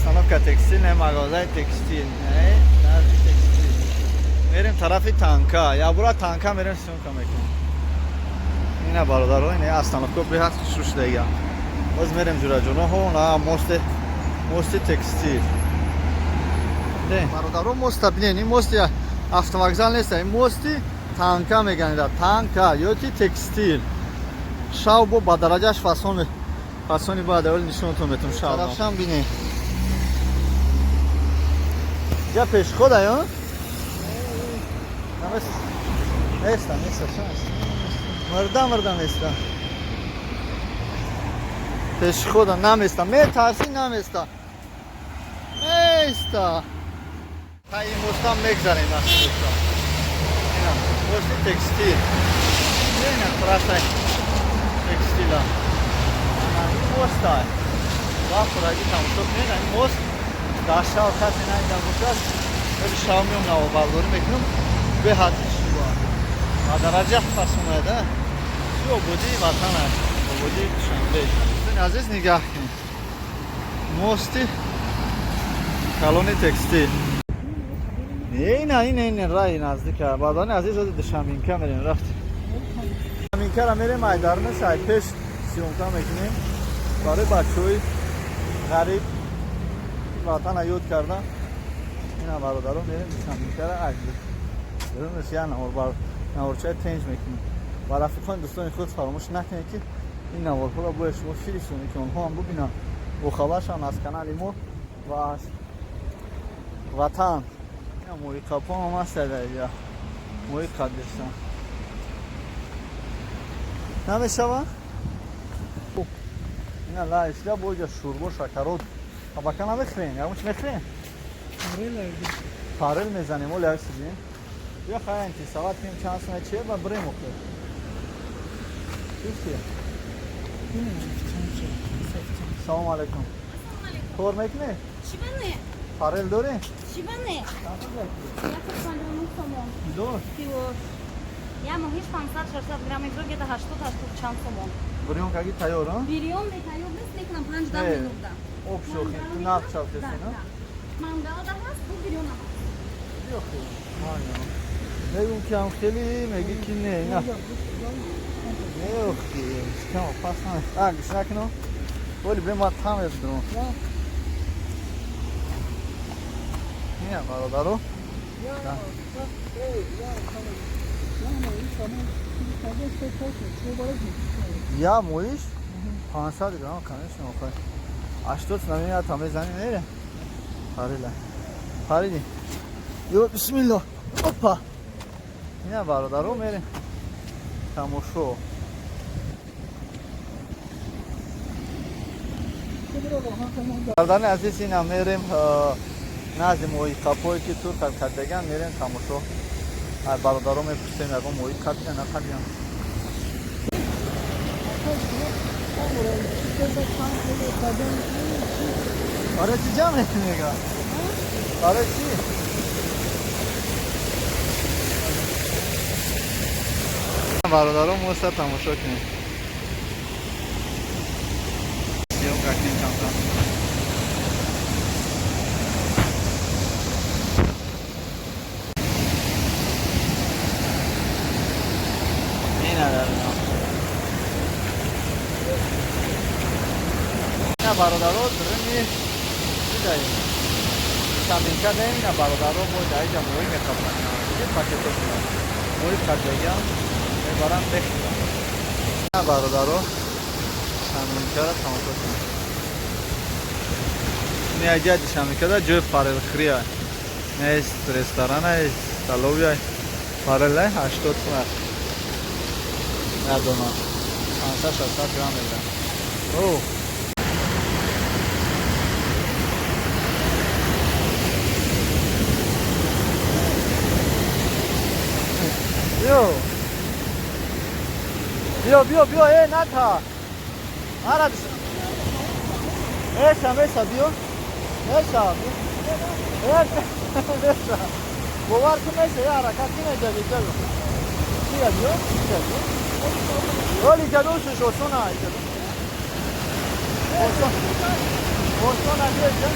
Остановка текстил, не мағозаи текстил, не назди текстил. Мерем тарафи танка, ябура танка мерем, съёмка мекунем. Ина, бародаро, ина остановка беҳад хушрӯ шудага. Боз мерем ҷураҷоноҳо на мости, мости текстил. Бародаро, моста бинен, ин мости автовокзал нест, ин мости танка меган, танка ёки текстил. Шав бо ба дараҷаш фасон фасони бояд аввал нишонтон метум. Шав тарафшам бинен. Я пешход аю? Неста, неста, неста. Мурда, мурда места. Пешхода наместа, метарси, наместа. Места. Та ин мостам мегзарем аз дӯстон. Ина, мости текстил. Ина трасса текстила. Ана ин моста. Ва хураги тамошо кунед, ин мост дар шав касе наида бошад, хеле шав меом, навобардорӣ мекунам, беҳад шуба. Ба дараҷа фасонада. Чӣ ободии ватан аст, ободии Душанбе. Дӯстони азиз, нигаҳ кунед. Мости калони текстил. Ина, ина, ина рай наздика. Баъдани азиз, ози Душанбинка мерем, рафт. Душанбинкара мерем, айдарнес ай пеш съёмка мекунем. Барои бачаҳои ғариб ватана ёд кардан. Ина, бародаро, мерем Душанбинкара, ай дарунаш я навор наворчаи тенҷ мекунем. Ва рафиқони дӯстони худ фаромӯш накунед, ки ин наворҳоро бояд шумо фиристонед, ки онҳо ҳам бубинанд, бохабар шаванд аз канали мо ва аз ватан. Моҳи қапон ҳам аст дар инҷа. Моҳи қаддесан. Намешава? Ина лайшда боҷа шӯрбо, шакарот. Табака намехӯрем? Ягон чи мехӯрем? Форель мезанем, оли як сидем. Бия, хай, интересовать кунем, чанд сона чие, ба бирем охир. Чисти? Салом алейкум. Кор мекунӣ? Чӣ бане? Форель дорӣ? Чӣ бане? 159 сомон. Кило? Кило. Я моҳиш 500 600 грамм мебурад, где-то 80 80 чанд сомон. Бирён каги тайёр, а? Бирён не, тайёр нест, мекунам 5 10 Не. минутда. Об шохи, ту нав чалкеси, на? Мангалда ҳаст, бу бирён ҳаст. Биё, хеле. Мегум ки ҳам хеле, меги ки не, ина. Не, охи, шикам пас на. А, гӯш накунам. Оли бе ма там медурам. Ина, бародаро. Да. Я моиш 500 грамм, конечно, охай. 80 намеяд, там мезани, мере. Фарила. Фариди. Ё бисмиллоҳ. Опа. Ина, бародаро, мерем. Тамошо. Бародари азиз, ина мерем назди моҳиқапое, ки тур кардаган, мерем тамошо. Ай бародаро мепурсем, ягон моҳӣ қабидан, нақабидан. Барои чӣ ҷамъ мекунӣ, мега? Барои чӣ? Бародаро, моста тамошо кунед. Съёмка кунем камтар. Ина дар ина, бародаро, дрини чӣ даем? Шаминка даем, ина, бародаро, мо даиҷа моҳӣ мехабрам. Пакето шуда. Моҳи қаблагиам мебарам, мехӯрам. Ина, бародаро, шаминкаро тамошо кунед. Ин аҷади шаминкада ҷои форелхӯрия. Нест, ресторана, столовая. Форелай 80 сум аст. Надонам. 500 600 грамм мегирам. О! Биё. Биё, биё, биё, э, ната. Ара. Эша, меша, биё. Меша. Э, меша. Бовар кун, меша, я ҳаракат кун, эҷа, биё. Чия, биё? Чия, биё? Оли, ҷадо шуш осона, ҷадо. Осон. Осона, биё, ҷа.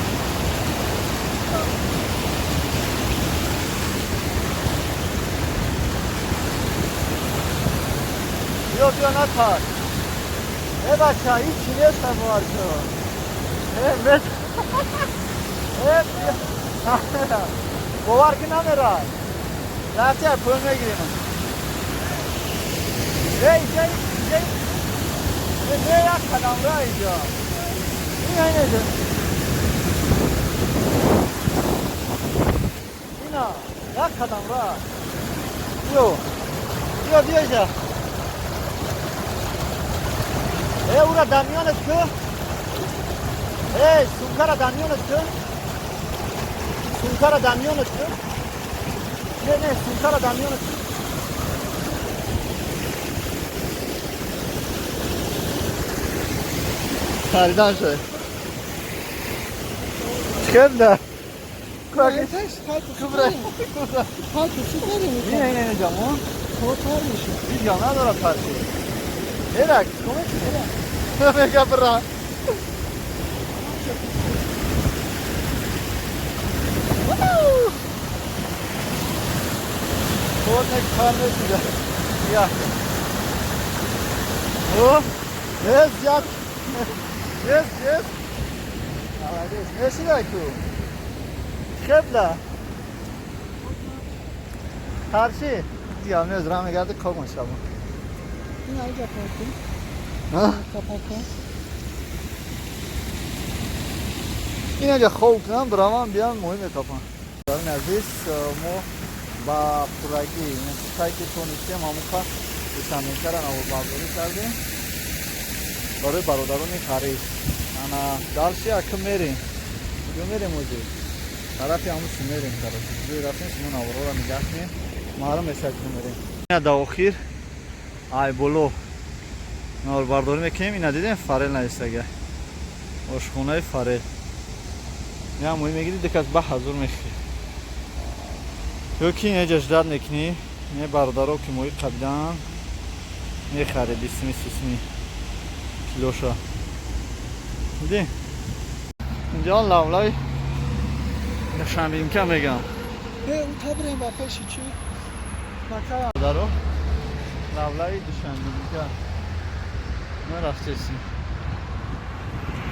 بیا بیا نترس. ای بچه هیچی نیست باور کن. ای بس. ای بیا. باور که نمیره. رفتی از پول میگیریم. ای اینجا اینجا اینجا یک قدم راه اینجا. این اینجا. اینا یک قدم راه. بیا بیا بیا اینجا. ای اورا دمیانت که. ای سومکارا دمیانت که. سومکارا دمیانت که. نه نه سومکارا دمیانت که. خریدن شده. چقدر؟ کبرا. اینه اینه اینه جامو. هیچ جام نداره پرچه. ایرک کمک کنه. میگه برا. خود کار نشده. یا. اوه. Yes, yes, yes. Молодец. نشیده کو. خبله. ترشی. دیگه نمیز راه میگرده کاغون شما. این اینجا پارک ها؟ کن. این اگه خوب کنم برام بیام مهم کپان. برای عزیز ما با پورگی تایی که تونستیم همون دوشنبه رو برداری کردیم برای برادران خرید. انا دالشی اکم میریم. کجا میریم اوجی؟ طرفی همون سو میریم طرف. جوی رفتیم شما نوارا رو نگاه کنیم. معلوم میشه که میریم. اینا دا آخر ای بولو نوار برداری میکنیم. اینا دیدیم فرل نیست آشخونه فرل. یا موی میگیری دکت به هزار میخری. یکی اینجا جداد میکنی. نه برادرها که موی قبلن میخره 20 می 30 می کیلوشا. دیدی؟ اینجا لولای دوشنبه میگم. اون تبریم با پیشی چی؟ مکه برادرها لولای دوشنبه ما رفتیم.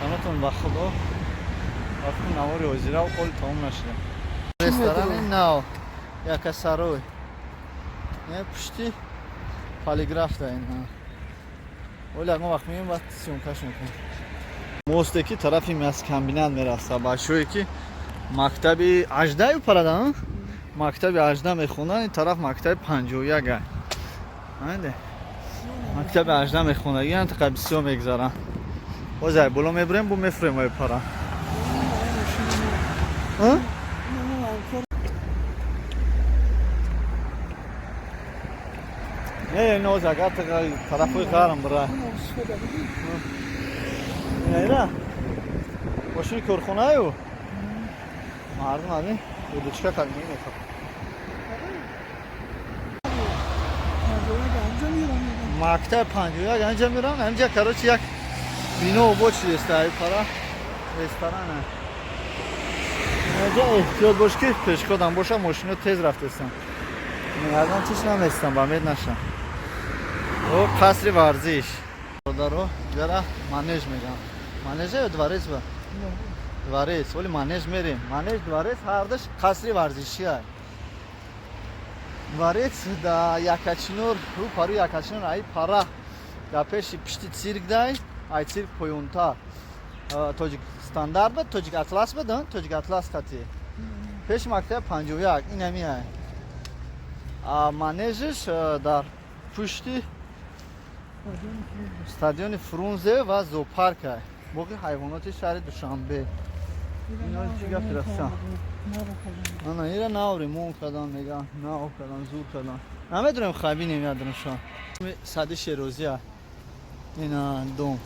همتون با خدا رفتیم نوار وزیره و قول تمام نشده. رستوران نو یکاساروی. نه پشتی پالیگراف دا این ها. ولی اگه وقت میگیم باید سیونکش میکنیم. موسته که طرفی مسکن میرفت بچه‌ای که مکتبی 18 پردن مکتب 18 میخوندن این طرف مکتب 51 هنده مکتب 18 میخوندن این تا بسیار میگذارن. باز ای بالا میبریم بو میفریم ای پرا. ها؟ نه نه اگر طرفی قرم برای. نه نه. ماشین کارخونه ایو. مردم همین بودچکا کار میکنه. مکتب 51 انجا میرم انجا کاروچ یک بینو و چی است ای پرا رستورانه. اینجا احتیاط باش که پیشکادم باشه ماشینا تیز رفتستن. مردم چیش نمیستن با امید نشن. او قصر ورزش. برادرو جرا منیج میگم. منیج یا дворец با؟ дворец. ولی منیج میریم. منیج дворец هر دوش قصر ورزشی های. дворец دا یکاچینور رو پارو یکاچینور ای پارا دا پیش پشتی سیرک دای ای سیرک پایونتا تاجیک استاندارد بود تاجیک اطلس بود تاجیک اطلس خطی پیش مکتب 51 این همی های. منیجش در پشتی استادیون فرونزه و زوپارک های. باقی حیوانات شهر دوشنبه. اینا چی گفت رفتن؟ نه اینا ناوری مون کردن میگن ناو کردن زور کردن. نمیدونم خبی نمیدونم شان. صد شیروزی ها. اینا دوم.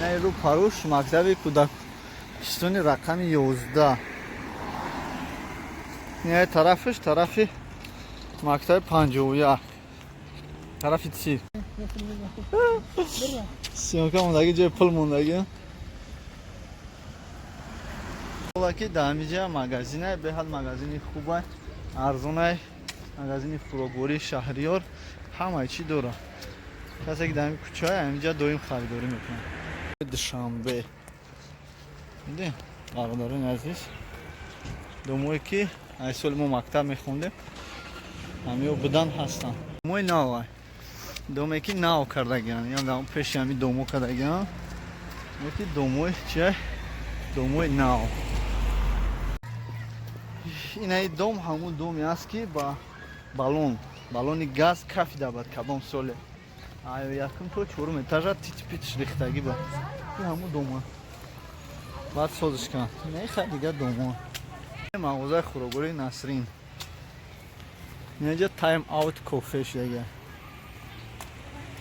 نه رو پاروش مکتب کودکستون رقم 11. نه طرفش طرفی مکتب 51. طرفی چی؟ سیانکا موندگی جای پل موندگی. Ки дар ҳамиҷа магазинай, беҳад магазини хубай, арзонай, магазини хӯроквории «Шаҳриёр» ҳамаи чӣ дорад. Касе ки дар ҳамин кӯчаи, ҳаминҷа доим харидорӣ мекунад. Душанбе дидем, бародарони азиз, домое ки ай соли мо мактаб мехондем, ҳамиё будан, ҳастанд. Домои навай, доме ки нав кардагиан, ё дар пеши ҳами домо кардагиан, ки домои чия, домои нав. Инаи дом ҳамун доме аст, ки ба баллон, баллони газ кафида бад. Кадом соле якум то чорум этажа тити питиш рехтагӣ ба ин ҳамун дома баъд созиш кан. Инаи хай дига домо, мағозаи хӯроквории «Насрин». Инаҷа «Тайм Аут» кофе шудага,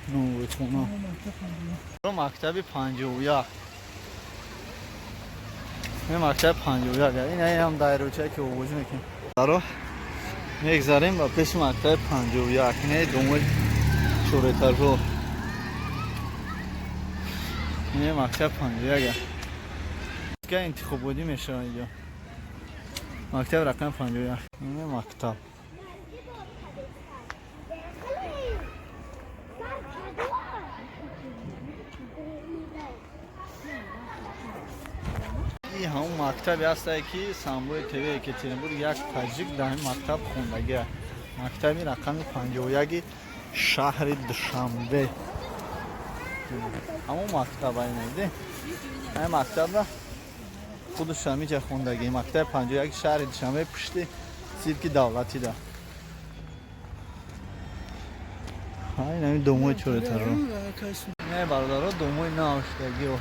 нонвойхона, мактаби 51, ин мактаби 51. Инаам дайрочае ки овозӣ мекунем. Даро мегзарем ба пеши мактаби 51. Инаи домои чорэтажо, инаи мактаби 51 интихоботӣ мешавад инҷо, мактаби рақами 51, инаи мактаб. И ҳамон мактабе ҳастае, ки Самбои ТВ Екатеринбург як таҷик дар ҳамин мактаб хондагия, мактаби рақами 51-и шаҳри Душанбе, ҳамон мактаб айнаиде, ҳамин мактабра худаш ҳамиҷа хондагӣ, мактаби 51-и шаҳри Душанбе, пушти цирки давлатида. Ин ҳамин домои чорэтажо. Не, бародаро, домои нав шудагио.